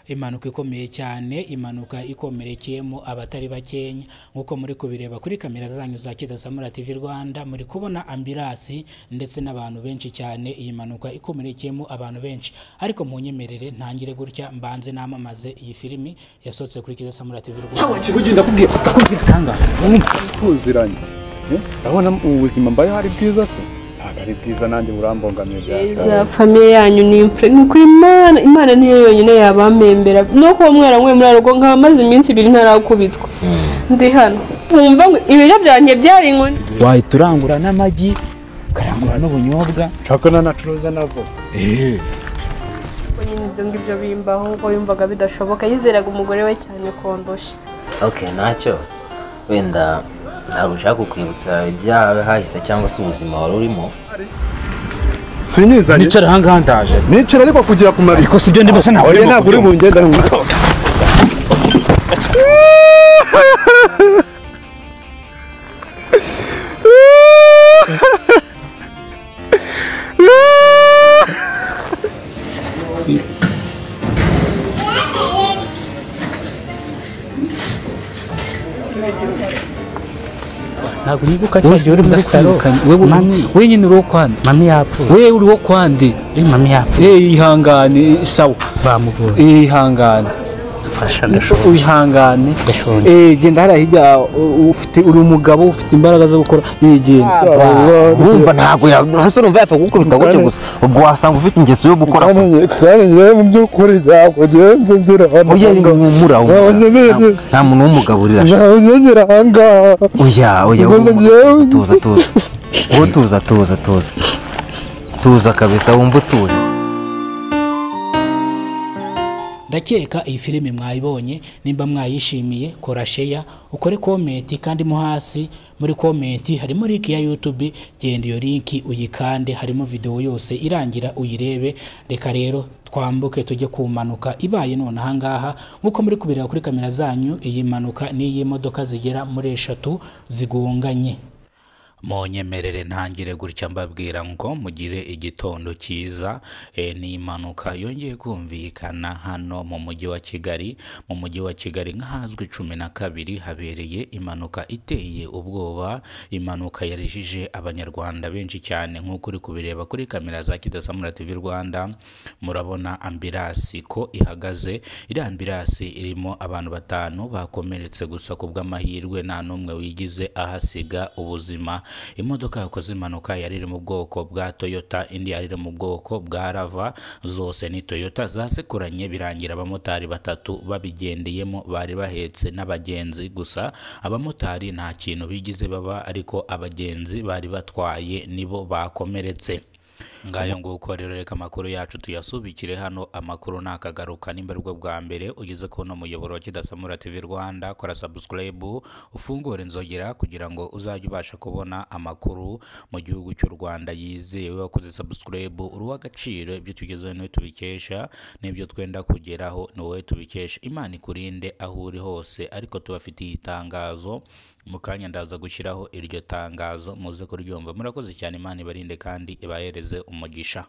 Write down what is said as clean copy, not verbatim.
Impanuka ikomeye cyane, impanuka ikomerekeyemo abatari bakenya. Nk'uko muri kubireba kuri kamera zanyu za Kidasamura TV Rwanda, muri kubona ambirasi ndetse n'abantu benshi cyane. Iyi mpanuka ikomerekeyemo abantu benshi, ariko munyemerere ntangire gutya mbanze namamaze iyi filimi yasohotse kuri Kidasamura TV Rwanda. Kigugenda kubwira tanga tuziranye, urabona ubuzima mbaye hari bwiza se? Ntabwo ari bwiza, nanjye burambongamiye. Bya famiye yanyu ni imfura, ni kuri Imana. Imana niyo yonyine yabamembera. No kuba mwaranyweye muri rugo nkaba maze iminsi ibiri ntarakubitwa, ndi hano wumva ngo ibiryo byanjye byari inkoni. Wahita urangura n'amagi, ukarangura n'ubunyobwa, nshaka nanacuruza navo. Nyine ibyo ngibyo bimbaho ngo yumvaga bidashoboka, yizeraga umugore we cyane kondosha. Okay, ntacyo wenda ntabwo ushaka kukwibutsa ibyaha hahise cyangwa se ubuzima wari urimo. Sinyizanye nicara ahangaha ndaje. Nicara ariko kugira ku mabiko. Ariko sibyo ndimo se, ntabwo oya ntabwo uri bungenda. Ntabwo nibuka cyagiye uri muri salo. Wewe nyine uri kwande. Mami yapfuye. Wewe uri wo kwande. Mami yapfuye. Ihangane sawa. Bamugora. Ihangane. Fasha ndashonje. Ihangane. Ndashonje. Genda hariya hirya, ufite uri umugabo ufite imbaraga zo gukora. Genda. Urumva ntabwo yahise urumva yapfa gukubita gutyo gusa, ubwo wasanga ufite ingeso yo gukora. Kandi mu by'ukuri ntabwo ngira hano. Oya humura, nta muntu w'umugabo urira. Ngira ahangaha. Oya oya, tuza tuza wowe, tuza tuza tuza tuza kabisa, wumva utuje. Ndakeka iyi filimi mwayibonye, nimba mwayishimiye kora share, ukore comment, kandi mo hasi muri comment harimo link ya YouTube, genda iyo link uyikande, harimo video yose irangira uyirebe. Reka rero twambuke tujye ku mpanuka ibaye none ahangaha. Nkuko muri kubireba kuri kamera zanyu, iyi mpanuka ni iy'imodoka zigera muri 3 zigonganye. Munyemerere ntangire gutya mbabwira ngo mugire igitondo cyiza. Ni impanuka yongeye kumvikana hano mu mujyi wa Kigali. Mu mujyi wa Kigali nk'ahazwi 12 habereye impanuka iteye ubwoba, impanuka yarijije abanyarwanda benshi cyane. Nk'uko uri kubireba kuri kamera za Kidasamura TV Rwanda, murabona ambirasi ko ihagaze. Iri ambirasi irimo abantu 5 bakomeretse, gusa ku bw'amahirwe nta n'umwe wigize ahasiga ubuzima. Imodoka yakoze impanuka yari iri mu bwoko bwa Toyota, indi yari iri mu bwoko bwa Rava, zose ni Toyota zasekuranye, birangira abamotari 3 babigendeyemo bari bahetse n'abagenzi. Gusa abamotari nta kintu bigize baba, ariko abagenzi bari batwaye nibo bakomeretse. Ngayo nguko rero, reka amakuru yacu tuyasubikire hano. Amakuru nakagaruka. Nimba aribwo bwa mbere ugeze ku no muyoboro wa Kidasamura TV Rwanda, kora subscribe, ufungure inzogera kugira ngo uzajye ubasha kubona amakuru mu gihugu cy'u Rwanda yizewe. Wakoze subscribe uri uw'agaciro, ibyo tugezeho niwe tubikesha, n'ibyo twenda kugeraho ni wowe tubikesha. Imana ikurinde aho uri hose. Ariko tubafitiye itangazo mu kanya, ndaza gushyiraho iryo tangazo muze kuryumva. Murakoze cyane, Imana ibarinde kandi ibahereze umugisha.